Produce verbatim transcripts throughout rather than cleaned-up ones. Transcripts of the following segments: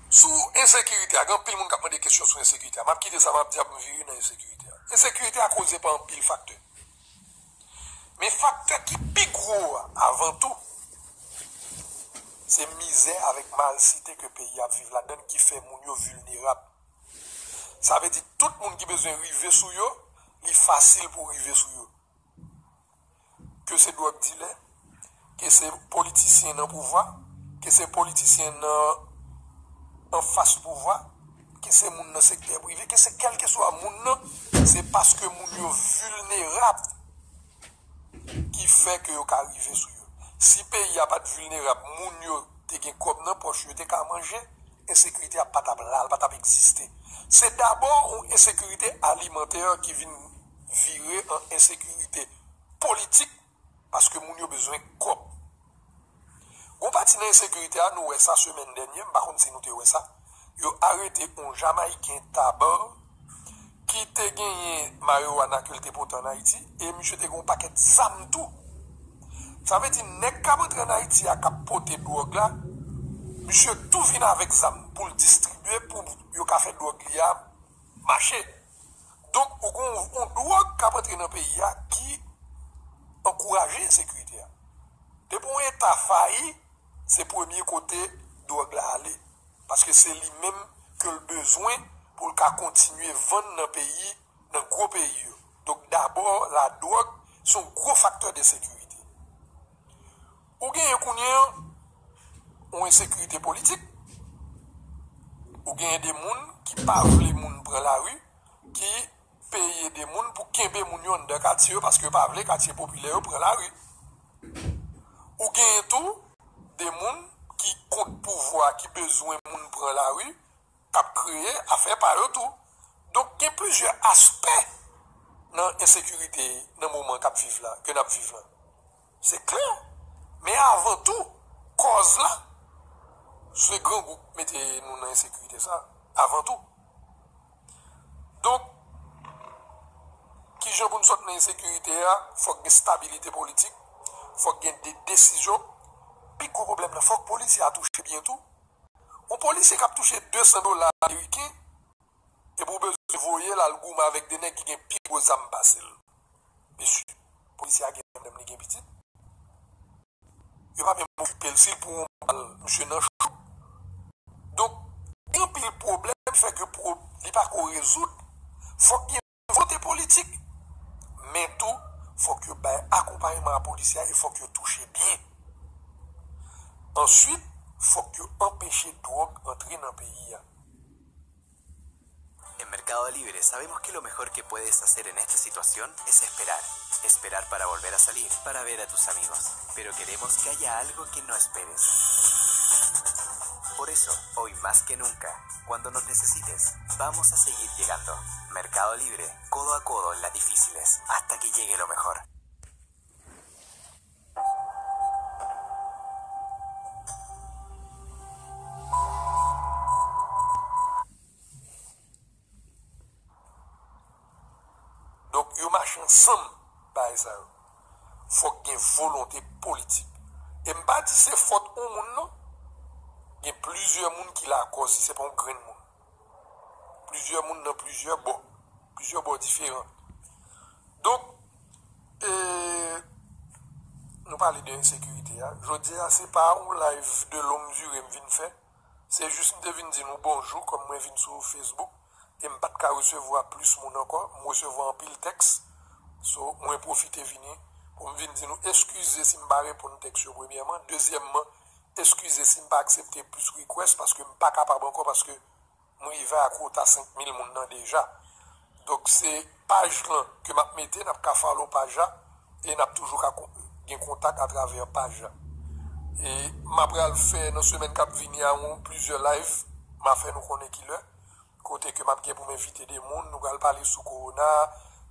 Sou ensekirite a, gen anpil moun k ap mande kesyon sou ensekirite a. M ap kite sa, m ap di ap m vire nan ensekirite a. Ensekirite a koze pa anpil faktè. Men faktè ki pi gwo a, avan tou, se mizè avèk malsite ke peyi a ap viv ladann ki fè moun yo vilnerab. Sa vle di tout moun ki bezwen rive sou yo, li fasil pou rive sou yo. Ke se dwòg dilè, ke se politisyen nan pouvwa, ke se politisyen nan anfas pouvwa, ke se moun nan sektè prive, ke se kèlkeswa moun nan, se paske moun yo vilnerab ki fè ke yo ka rive sou yo. Si peyi a pa t vilnerab, moun yo te gen kòb nan pòch, yo te ka manje, ensekirite a pa t ap la, l pa t ap egziste. Se dabò yon ensekirite alimantè ki vin vire an ensekirite politik, paske moun yo bezwen kòb. Gon pati nan ensekirite a, nou wè sa semèn dènye, m pa konn si nou te wè sa. Yo arete yon Jamayiken Tabar ki te genyen marijuana ke l te pote ann Ayiti, e misye te gen yon pakèt zam tou. Sa vle di, nèg k ap antre ann Ayiti a k ap pote dwòg la, misye tou vin avèk zam pou l distribye, pou yo ka fè dwòg li a mache. Donk, ou gen yon, yon dwòg k ap antre nan peyi a ki ankouraje ensekirite a. Depi yon eta fayi, se premye kote dwòg la ale. Paske se li menm ke l bezwen pou l ka kontinye vann nan peyi, nan gwo peyi yo. Donk, dabò, ladwòg se yon gwo faktè de sekirite. Ou genyen kounye an yon ensekirite politik. Ou genyen de moun ki pa vle moun pran lari, ki peye de moun pou kenbe moun yo anndan katye yo, paske yo pa vle katye popilè yo pran lari. Ou genyen tou de moun ki kont pouvwa, ki bezwen moun pran lari, k ap kreye afè pa yo tou. Donk, gen plizyè aspè nan ensekirite nan moman k ap viv la, ke n ap viv la. Se klè. Men avan tou, kòz la, se grangou k mete nou nan ensekirite sa, avan tou. Donk, kijan pou n sot nan ensekirite a? Fòk gen stabilite politik, fòk gen de desizyon. Pi gwo pwoblèm nan, fòk polisye a touche byen tou. Yon polisye k ap touche de san dola ameriken, epi w bezwen voye l al goumen avèk de nèg ki gen pi gwo zam pase l. Mesye, polisye a gen madanm, li gen pitit. Yo pa menm okipe l, si l pran yon bal, misye nan cho. Donk, gen anpil pwoblèm ki fè ke pwo-, li pa ko rezoud. Fòk gen volonte politik, men tou, fòk yo bay akonpayman a polisye a e fòk yo touche byen. Answit, fòk yo anpeche dwòg antre nan peyi a. En Mercado Libre sabemos que lo mejor que puedes hacer en esta situación es esperar. Esperar para volver a salir, para ver a tus amigos. Pero queremos que haya algo que no esperes. Por eso, hoy más que nunca, cuando nos necesites, vamos a seguir llegando. Mercado Libre, codo a codo en las difíciles, hasta que llegue lo mejor. Donk, yo mache ansanm, bagay sa yo. Fòk gen volonte politik. E m pa di se fòt yon moun, non. Gen plizyè moun ki lakòz, si se pa yon grenn moun. Plizyè moun nan plizyè bò. Plizyè bò diferan. Donk, e, nou pale de ensekirite a. Jodi a, se pa yon live de longue durée m vin fè. Se jis m te vin di nou bonjou, kòm mwen vin sou Facebook, e m pa t ka resevwa plis moun ankò, m resevwa anpil tèks. So, mwen pwofite vini pou m vin di nou eskize si m pa reponn tèks yo premyèman. Dezyèmman, eskize si m pa aksepte plis request, paske m pa kapab ankò, paske m rive a kwota senk mil moun nan deja. Donk, se paj lan ke m ap mete, n ap ka follow paj la, e n ap toujou ka kon-, gen kontak atravè paj la. E m ap pral fè nan semèn k ap vini a yon plizyè live, m a fè nou konnen kilè, kote ke m ap gen pou m envite de moun, nou pral pale sou kowona,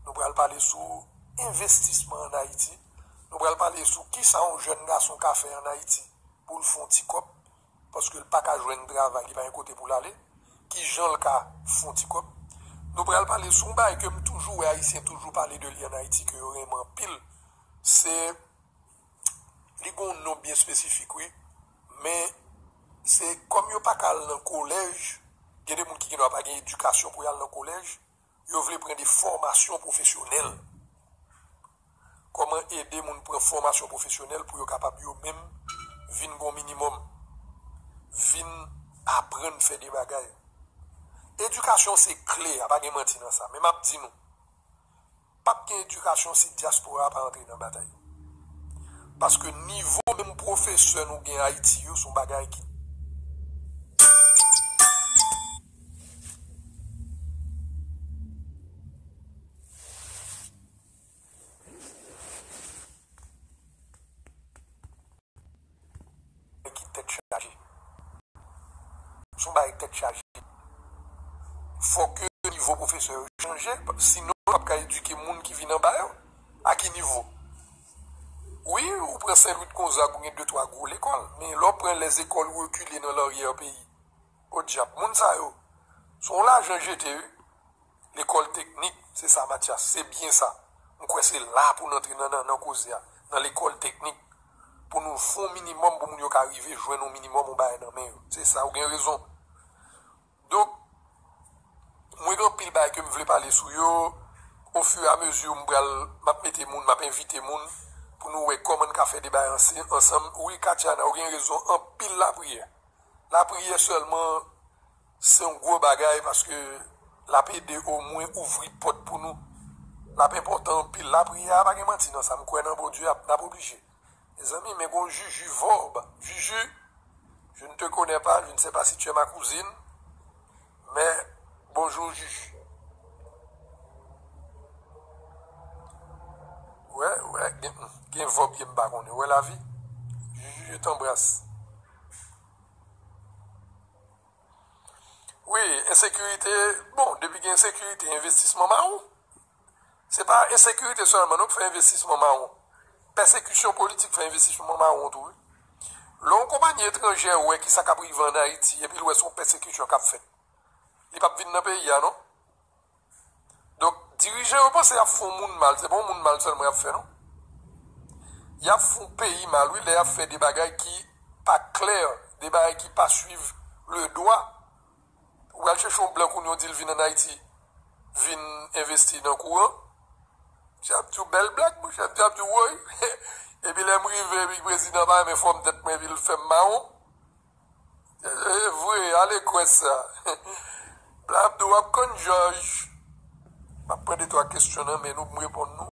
nou pral pale sou envestisman ann Ayiti, nou pral pale sou kisa yon jèn gason ka fè ann Ayiti pou l fè yon ti kòb, paske l pa ka jwenn travay, li pa gen kote pou l ale, kijan l ka fè yon ti kòb. Nou pral pale sou yon bagay ke m toujou wè Ayisyen toujou pale de li ann Ayiti, ke yo renmen anpil, se, li gen yon non byen espesifik, wi, men Se kòm yo pa ka al nan kolèj, gen de moun ki gendwa pa gen edikasyon pou y al nan kolèj, yo vle pran de fòmasyon pwofesyonèl. Kòman ede moun pran fòmasyon pwofesyonèl pou yo kapab yo menm vin gon minimòm, vin aprann fè de bagay. Edikasyon se kle a, pa gen manti nan sa. Men m ap di nou, p ap gen edikasyon si dyaspora a pa antre nan batay. Paske nivo menm pwofesè nou gen Ayiti yo, se yon bagay ki ki tèt chaje. Se yon bagay tèt chaje. Fòk nivo pwofesè yo chanje, sinon yo p ap ka edike moun ki vin anba yo. A ki nivo? Wi, ou pran Sen Lwi Gonzag, ou gen de twa gwo lekòl, men lè w pran lè zekòl rekile nan laryè peyi, podyab, moun sa yo, se yon lajan jete, wi. Lekòl teknik, se sa, Matyas, se byen sa. M kwè se la pou n antre nan, nan, nan koze a, nan lekòl teknik, pou nou fè yon minimòm, pou moun yo ka rive jwenn yon minimòm, yon bagay nan men yo. Se sa, ou gen rezon. Donk, mwen gen anpil bagay ke m vle pale sou yo. Ofiramezi, m pral, m ap mete moun, m ap envite moun pou nou wè kòman n ka fè de bagay anse-, ansanm. Wi, Katiana, ou gen rezon, anpil lapriyè. Lapriyè sèlman, se yon gwo bagay paske l ap ede omwen ouvri pòt pou nou. L ap enpòtan anpil. Lapriyè a, pa gen manti nan sa. M kwè nan Bondye, ap, n ap oblije. Mezanmi, men gon Juju Vorbe. Juju, je ne te connais pas, je ne sais pas si tu es ma cousine, mais bonjour, Juju. Wè, wè, gen, gen Vorbe ke m pa konnen. Wè lavi. Juju, je t'embrasse. Wi, ensekirite, bon, depi gen ensekirite, envestisman mawon. Se pa ensekirite sèlman, non, k fè envestisman mawon. Pèsekisyon politik fè envestisman mawon tou, wi. Lè yon konpayi etranjè wè ki sa k ap rive ann Ayiti, epi l wè se yon pèsekisyon k ap fèt, li p ap vin nan peyi a, non. Donk, dirijan yo panse y ap fè yon moun mal, se pa yon moun mal sèlman y ap fè, non. Y ap fè yon peyi mal, wi, lè y ap fè de bagay ki pa klè, de bagay ki pa swiv le dwa. Ou al chèche yon blan kounye a, w di l vin ann Ayiti, vin envesti nan kouran. Misye ap di w bèl blag, monchè, misye ap di w woy. Epi lè m rive, epi prezidan pa renmen fòm tèt mwen, epi l fè m mawon. E vre, ale kwè sa. Blan ap di w w ap konn jòj. M ap pran de twa kesyon nan men nou pou m reponn nou.